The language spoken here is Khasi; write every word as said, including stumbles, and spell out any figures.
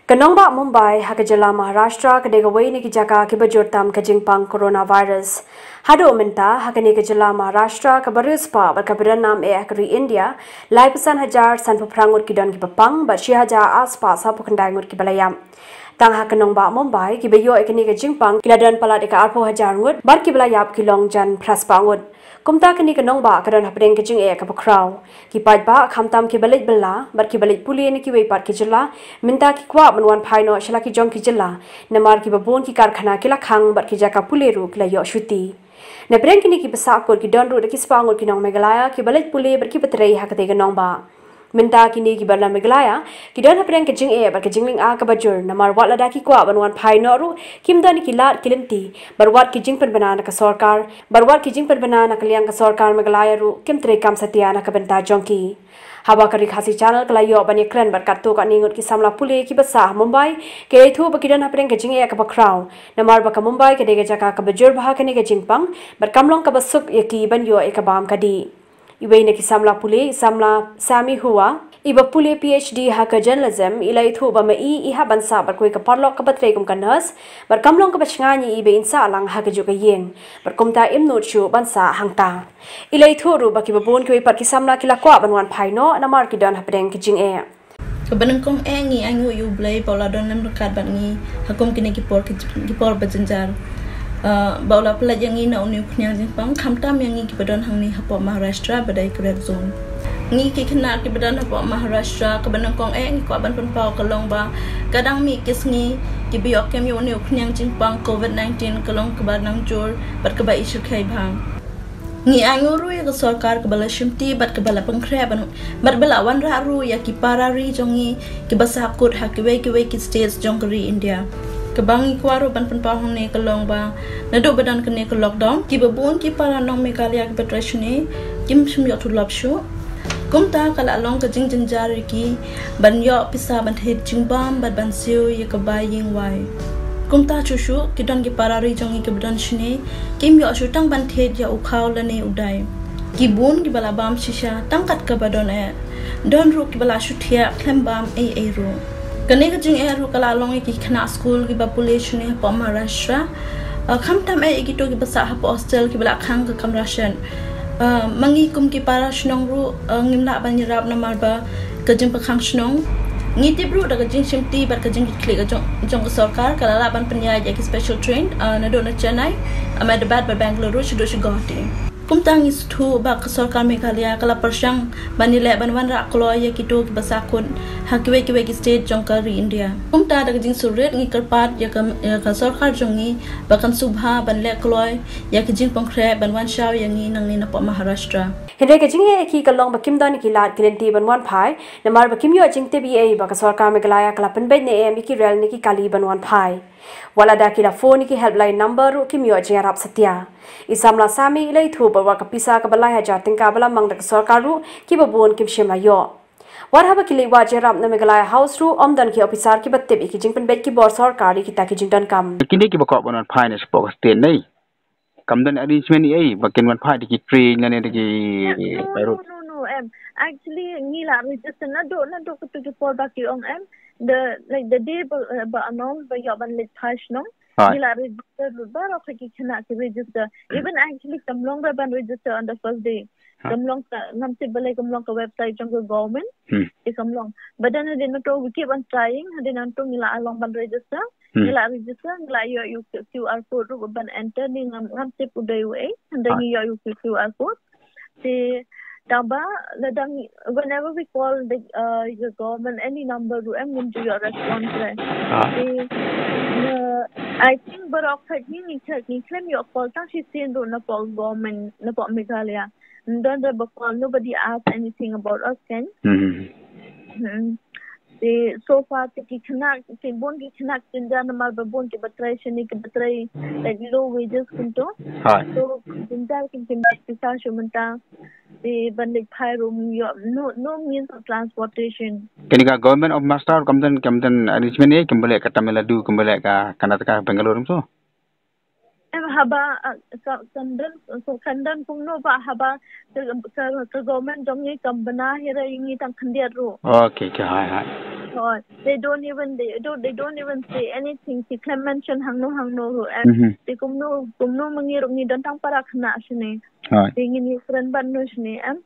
Ka nongbah Mumbai ha ka jylla Maharashtra ka dei kawei na ki jaka kiba jur tam ka jingpang coronavirus. Haduh mynta ha kane ka jylla Maharashtra kaba riewspah bad kaba donnam eh ha ka ri India, laiphew san hajar sanphew phra ngut ki don kiba pang bad shi hajar arspah sawphew khyndai ngut kiba la ïap. Tang ha ka nongbah Mumbai kiba ïoh ïa kane ka jingpang ki la don palat ïa ka arphew hajar ngut bad kiba la ïap ki long jan phraspah ngut. Kumta kane ka nongbah ka don hapdeng ka jingeh kaba khraw. Ki paidbah khamtam kiba leit bylla bad kiba leit pule na kiwei pat ki jylla mynta ki kwah ban wan phai noh sha la ki jong ki jylla, namar kiba bun ki karkhana ki la khang bad ki jaka pule ruh ki la ïoh shuti. Napdeng kine kiba sahkut ki don ruh da ki spah ngut ki nong Meghalaya kiba leit pule bad kiba trei ha katei ka nongbah. Mynta kine kiba na Meghalaya ki don hapdeng ka jingeh bad ka jinglynga kaba jur, namar wat lada ki kwah ban wan phai noh ruh kim don ki lad ki lynti bad wat ki jingpynbna na ka sorkar, bad wat ki jingpynbna na ka liang ka sorkar Meghalaya ruh kim treikam satia na ka bynta jong ki. Haba ka Ri Khasi Channel ka la ïoh ban ïakren bad katto katne ngut ki samla pule kiba sah ha Mumbai, ki la ïathuh ba ki don hapdeng ka jingeh kaba khraw, namar ba ka Mumbai ka dei ka jaka kaba jur bha ha kane ka jingpang bad kam long kaba suk ïa ki ban ïoh ïa ka bam ka dih. Iwei na ki samla pule, i samla Sami Hua, iba pule PhD ha ka journalism, i la ïathuh ba ma i i hap ban sah bad kawei ka paralok kaba trei kum ka nurse bad kam long kaba shngaiñ ïa i ba in sah lang ha kajuh ka ïing bad kumta im nud shuh ban sah hangta. I la ïathuh ruh ba kiba bun kiwei pat ki samla ki la kwah ban wan phai noh namar ki don hapdeng ka jingeh. Kaba nyngkong eh ngi ainguh ïa U Blei ba u la don lem ryngkat bad ngi ha kum kine ki por ki, ki por ba jynjar. Ah, ba u la pynlait ïa ngi na une u khñiang jingpang, khamtam ïa ngi kiba don hangne hapoh Maharashtra ba dei ka red zone. Ngi ki khynnah kiba don hapoh Maharashtra, kaba nyngkong eh ngi kwah ban pynpaw ka long ba ka dang mih ki sngi kiba ïoh kem ïa une u khñiang jingpang covid nineteen ka long kaba nang jur bad kaba i shyrkhei bha. Ngi ainguh ruh ïa ka sorkar kaba la shimti bad kaba la pynkhreh ban, bad ba la wanrah ruh ïa ki para ri jong ngi kiba sahkut ha kiwei kiwei ki states jong ka ri India. Kaba ngi kwah ruh ban pynpaw hangne ka long ba naduh ba don kane ka lockdown, kiba bun ki para nong Meghalaya kiba trei shane kim shym ïoh tulop shuh. Kumta ka la long ka jingjynjar ïa ki ban ïoh pisa ban thied jingbam bad ban siew ïa ka bai ïing wai. Kumta shuh shuh ki don ki para ri jong ngi kiba don shane kim ïoh shuh tang ban thied ïa u khaw lane u dai. Ki bun kiba la bam shisha tang kat kaba don eh. Don ruh kiba la shu thiah khlem bam ei ei ruh. Kane ka jingeh ruh ka la long ïa ki khynnah skul kiba pule shane hapoh Maharashtra. Ah, khamtam eh ïa kito kiba sah hapoh hostel kiba la khang ka kamra shet. Ah, ma ngi kum ki para shnong ruh, ah, ngim lah ban ïarap namar ba ka jingpynkhang shnong. Ngi tip ruh da ka jingshimti bad ka jingkitkhlieh ka jong, jong ka sorkar ka la lah ban pynïaid ïa ki special train, ah, naduh na Chennai, Ahmedabad bad Bengaluru shaduh sha Guwahati. Kumta ngi sngewthuh ba ka sorkar Meghalaya ka la pyrshang ban ïaleh ban wanrah kloi ïa kito kiba sahkut ha kiwei kiwei ki state jong ka ri India. Kumta da ka jingsngewrit ngi kyrpad ïa ka, ïa ka sorkar jong ngi ba kan sngewbha ban leh kloi ïa ka jingpynkhreh ban wan shaw ïa ngi nangne napoh Maharashtra. Hynrei ka jingeh ïa ki ka long ba kim don ki lad ki lynti ban wan phai, namar ba kim ïoh jingtip ei ei ba ka sorkar Meghalaya ka la pynbeit ne em ïa ki rel ne ki kali ban wan phai. Wat lada ki la phone ïa ki helpline number ruh kim ïoh jingïarap satia. I samla Sami i la ïathuh ba wat ka pisa kaba lai hajar tyngka ba la mang da ka sorkar ruh kiba bun kim shym la ïoh. Wat haba ki leit wad jingïarap na Meghalaya House ruh ym don ki ophisar kiba tip ïa ki jingpynbeit ki bor sorkar ïa kita ki jingdonkam. Kine kiba kwah ban wan phai na shapoh ka state ne, kam don arrangement ei ei ba kin wan phai da ki train lane da ki, em, no, by road? No, no, no, em. Actually ngi la register naduh, naduh katu ki por ba ki ong em. The, like, the day ba, ba announce ba ïoh ban leit phai shnong, ngi la register lut baroh ki khynnah ki register. Even actually kam long ba ban register on the first day. Kam long ka, ngam tip balei kam long ka website jong ka government. Hmm. Te kam long. But then hadien nangto we keep on trying, hadien nangto ngi la long ban register. Hmm. Ngi la register, ngi la ïoh ïa u QR code ruh ban enter, ne ngam, ngam tip u dei uei. Hadien ngi ïoh ïa u QR code. Te tang ba lada ngi, whenever we call the, uh, the government any number ruh em ngim ju ïoh response re. Te, uh, I think baroh khat ngi, ngi khlem ïoh call tang shisien ruh napoh government, napoh Meghalaya. Don re ba call, nobody ask anything about us, kan? Hmm. Hmm. Te so far te ki khynnah, ki bun ki khynnah ki jynjar namar ba bun kiba trei shane kiba trei, like, low wages kumto. So jynjar ki, ki pisa shu mynta. Te ban leit phai ruh ym ïoh, no, no means of transportation. Kane ka Government of Maharashtra kam don, kam don arrangement ei, kumba leh ka Tamil Nadu, kumba leh ka Karnataka, Bangalore kumto? Em, haba, ah, ka, kan don, ka, kan don kumno ba haba ka, ka, ka government jong ngi kam bna hi re ïa ngi tang khyndiat ruh. Okay, okay, hai, hai. Hoi, they don't even, they don't, they don't even say anything. Ki khlem mention hangno hangno ruh, em. Mhm. Te kumno, kumno ma ngi ruh ngi don tang para khynnah shane. Hoi. Te ngin ïa kren ban no shane, em.